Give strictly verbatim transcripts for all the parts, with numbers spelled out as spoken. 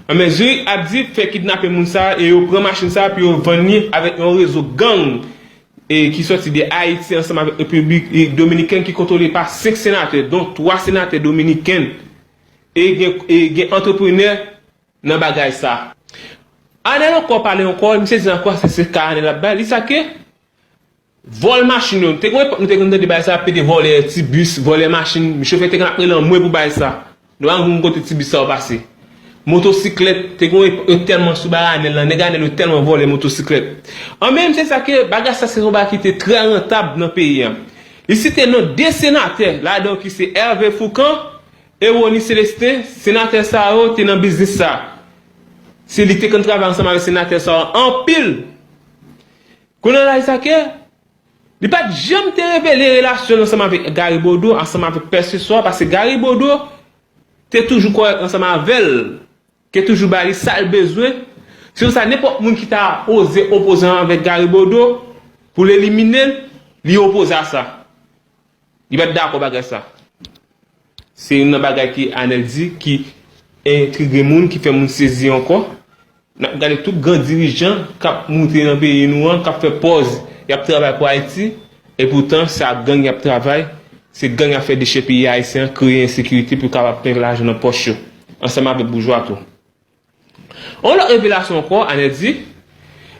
Anben, Zurich ap di fè kidnape moun sa a e yo pran machin sa a pou yo vann li avèk yon rezo gang e ki sòti de Ayiti ansanm avèk Repiblik e Dominikèn ki kontwole pa senk senatè, don twa senatè dominiken e gen, e gen antreprenè nan bagay sa. Anèl ankò pale ankò, misye di ankò se, se ka Anèl ap bay, li sa ke vòl machin yo. Te gen yon epòk nou te konn tande bagay sa, pete vòlè ti bis, vòlè machin, chofè te konn ap rele anmwe pou bagay sa. Nou pa konn kote ti bis sa yo pase. Motosiklèt, te gen yon epòk yo tèlman sou bagay Anèl lan, nèg Anèl yo tèlman vòlè motosiklèt. Anben, misye di sa ke bagay sa se yon bagay ki te trè rantab nan peyi a. Li site non de senatè, ladan yo ki se Hervé Fourcand e Rony Célestin, senatè sa yo te nan biznis sa. Se li te konn travay ansanm avèk senatè sa yo anpil. Kounye a la, li sa ke li pa t janm te revele relasyon l ansanm avèk Gary Bodeau, ansanm avèk pèseswa, paske Gary Bodeau te toujou kòrèk ansanm avè l, ke toujou ba li sa l bezwen. Se pou sa, nenpòt moun ki ta oze opoze ansanm avèk Gary Bodeau pou l elimine l, li opoze a sa. Li pa t dakò bagay sa. Se youn nan bagay ki Anèl di ki entrige moun, ki fè moun sezi ankò. N ap gade tout gran dirijan k ap moute nan peyi nou an, k ap fè pòz y ap travay pou Ayiti, epoutan se ak gang y ap travay, se gang y ap fè dechèpiye ayisyen an, kreye ensekirite pou yo kapab plen lajan nan pòch yo, ansanm avèk boujwa tou. Yon lòt revelasyon ankò, Anèl di,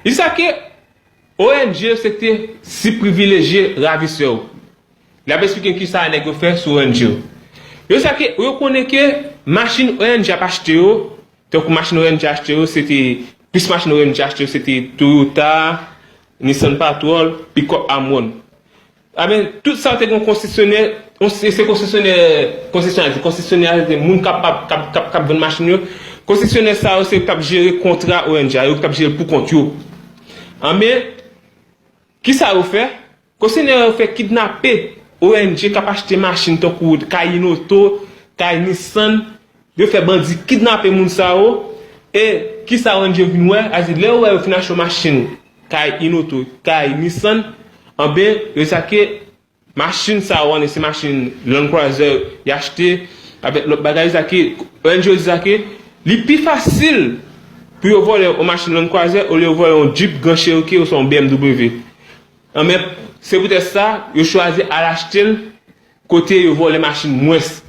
li sa ke O N G yo se te sib privilejye ravisè yo. L ap esplike kisa nèg yo fè sou O N G yo. Yo sa ke, yo konnen ke machin O N G ap achte yo, tankou machin O N G achte yo, se te, plis machin O N G achte yo, se te Toyota, Nissan Patrol, pikòp Amwon. Anben, tout sa yo te gen konsesyonè, se, se konsesyonè, konsesyonè, konsesyonè a se te moun k ap, k ap, k ap, k ap, k ap vann machin yo. Konsesyonè sa yo se yo k t ap jere kontra O N G a, yo k t ap jere l pou kont yo. Anben, kisa yo fè? Konsesyonè yo fè kidnape O N G k ap achte machin tankou Kay Inoto, Kay Nissan, yo fè bandi kidnape moun sa yo, e kisa O N G vin wè? A di lè yo wè yo fin achte yon machin, Kay Inoto, Kay Nissan, anben, yo sa ke machin sa yo, anben, se machin Land Cruiser y achte, avèk lòt bagay, yo sa ke, O N G yo di sa ke li pi fasil pou yo vòlè yon machin Land Cruiser olye yo vòlè yon Jeep Grand Cherokee oswa yon B M W. Anben, se poutèt sa, yo chwazi al achte l kote yo vòlè machin mwens.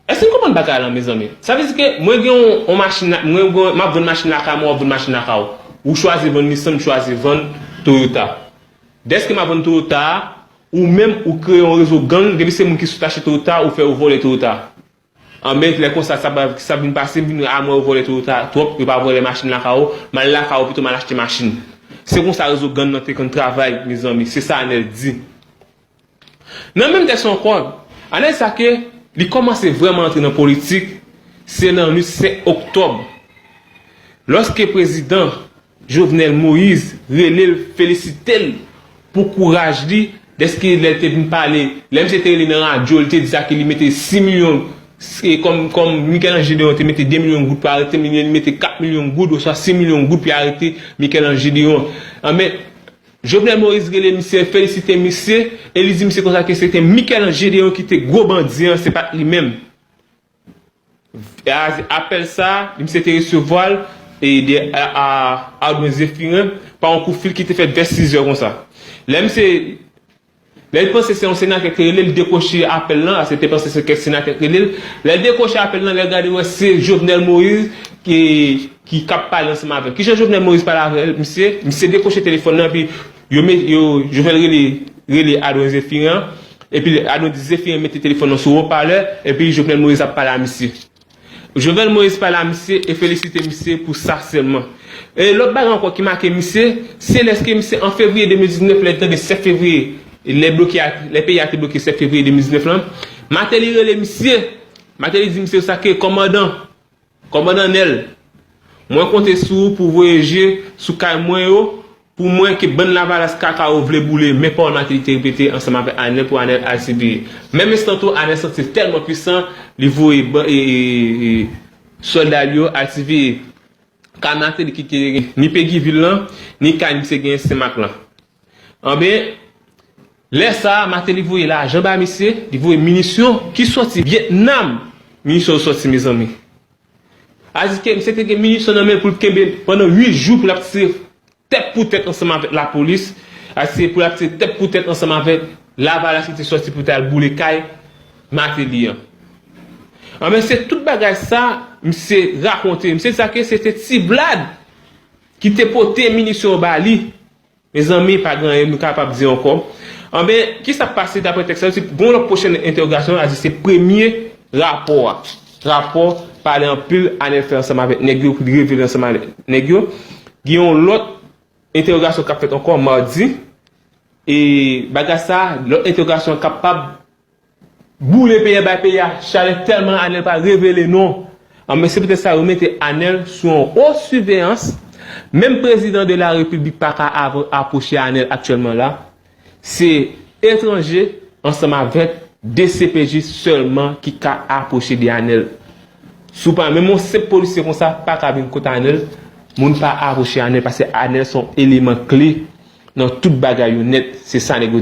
Èske n konprann bagay la, mezanmi? Sa vle di ke mwen gen yon, yon machin, mwen gen, m ap vann machin lakay mwen, w ap vann machin lakay ou. Ou chwazi vann Nissan, m chwazi vann Toyota. Dèske m ap vann Toyota a, ou menm, ou kreye yon rezo gang, depi se moun ki sot achte Toyota, ou fè yo vòlè Toyota. Anben, lè konsa, sa, sa vin pase, m vin, a, mwen, yo vòlè Toyota twòp, yo pa vòlè machin lakay ou, m al lakay ou pito m al achte machin. Se konsa rezo gang nan te konn travay, mezanmi, se sa Anèl di. Nan menm tèks ankò, Anèl di sa ke li kòmanse vrèman antre nan politik, se nan nwit senk oktòb, lòske prezidan Jovenel Moïse rele l, felisite l pou kouraj li, dèske lè l te vin pale, lè misye te rele nan radyo, li te di sa ke li mete sis milyon, e kòm, kòm Michel-Ange Gédéon te mete de milyon goud pou arete, li mete kat milyon goud oswa sis milyon goud pou arete Michel-Ange Gédéon. Anben, Jovenel Moïse rele misye, felisite misye, e li di misye konsa ke se te Michel-Ange Gédéon ki te gwo bandi an, se pa t li menm. E a, apèl sa, misye te resevwa l e de, a, a, Ardouin Zéphirin pa yon kout fil ki te fèt vè sizè konsa. Lè misye, lè l panse se yon senatè ki te rele l, li dekwoche apèl lan, a, se te panse se kèk senatè ki rele l. Lè l dekwoche apèl lan, lè l gade, wè se Jovenel Moïse ki, ki k ap pale ansanm avè l. Kijan Jovenel Moïse pale avè l, misye? Misye dekwoche telefòn nan, epi yo, yo, Jovenel rele, rele Ardouin Zéphirin an, epi Ardouin Zéphirin mete telefòn nan sou wopalè, epi Jovenel Moïse ap pale a misye. Jovenel Moïse pale a misye e felisite misye pou sa sèlman. E lòt bagay ankò ki make misye, se lèske misye an fevriye de mil diznèf, lè tande sèt fevriye, lè bloke a, lè peyi a te bloke sèt fevriye de mil diznèf lan, Martelly rele misye. Martelly di misye sa ke kòmandan, kòmandan Nèl, mwen konte sou ou pou voye je sou kay mwen yo, pou mwen ke bann Lavalas kaka yo vle boule, men pawòl Martelly te repete ansanm avèk Anèl pou Anèl al siveye. Menm enstan tou, Anèl santi l tèlman pwisan, li voye ban, e, e, e, sòlda l yo al siveye kay Martelly ki te gen ni Peguy Ville lan, ni kay misye genyen Senmak lan. Anben, lè sa a, Martelly voye lajan ba misye, li voye minisyon ki sòti Vyetnam. Minisyon yo sòti, mezanmi. Aldi ke misye te gen minisyon nan men l pou l kenbe l pandan uit jou pou l ap tire tèt pou tèt ansanm avèk lapolis, a se pou l ap tire tèt pou tèt ansanm avèk Lavalas ki te sòti pou t al boule kay Mateli an. Anben, se tout bagay sa misye rakonte. Misye di sa ke se te Ti Vlad ki te pote minisyon yo ba li. Mezanmi, pa gen anyen nou kapab di ankò. Anben, kisa k pase daprè tèks la? Se gon lòt pwochèn entèwogasyon, a di se premye rapò a. Rapò pale anpil, Anèl fè ansanm avèk nèg yo, pou li revele ansanm avèk nèg yo. Gen yon lòt entèwogasyon k ap fèt ankò madi. E bagay sa, lòt entèwogasyon kapab boule peyi a, bay peyi a chalè tèlman Anèl pa revele non. Anben, se poutèt sa yo mete Anèl sou yon wo siveyans. Menm prezidan de la repiblik pa ka av- apwoche Anèl aktyèlman la. Se etranje ansanm avèk D C P J sèlman ki ka apwoche de Anèl. Si w pa menm yon senp polisye konsa pa ka vin kot Anèl, moun pa apwoche Anèl paske Anèl se yon eleman kle nan tout bagay yo nèt. Se sa nèg yo